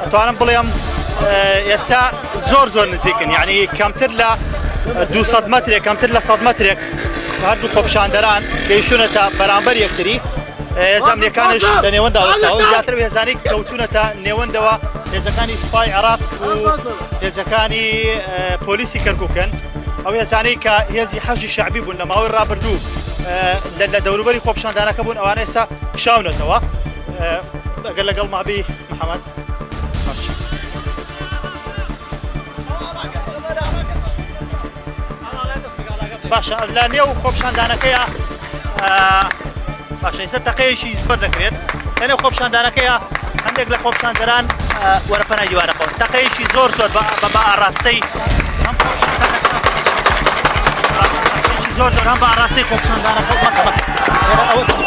ئەتوانم بڵێم ئێستا زۆر زۆر نزیکن یعنی کەمتر لە 200 مترێک کەمتر لە 100 مترێک هەردوو خۆپشاندەران گەیشتونەتە بەرامبەر یەکتری هێزە ئەمنیەکانش لە نێوەندا وەستاون زیاتر هێزانەی کەوتونەتە نێوەندەوە هێزەکانی سوپای عێراق و هێزەکانی پۆلیسی کەرکوکن ئەو هێزانەی کە هێزی حەشدی شەعبی بوون لە ماوەی ڕابردوو لە دەوروبەری خۆپشاندانەکە بوون ئەوانە ئێستا کشاونەتەوە ئەگەر لەگەڵ مابی محەممەد باشە لە نێو خۆپشاندانەکەیە باشە ئێستا تەقەیەکی زۆر دەکرێت لە نێو خۆپشاندانەکەیە هەندێک لە خۆپشاندەران وەرە پەنای دیوارەکەون تەقەیەکی زۆر زۆر بە ئاراستەی هەم زۆر زۆر هەم بە ئاراستەی خۆپشاندانەکە مەکە مەکە ئەوە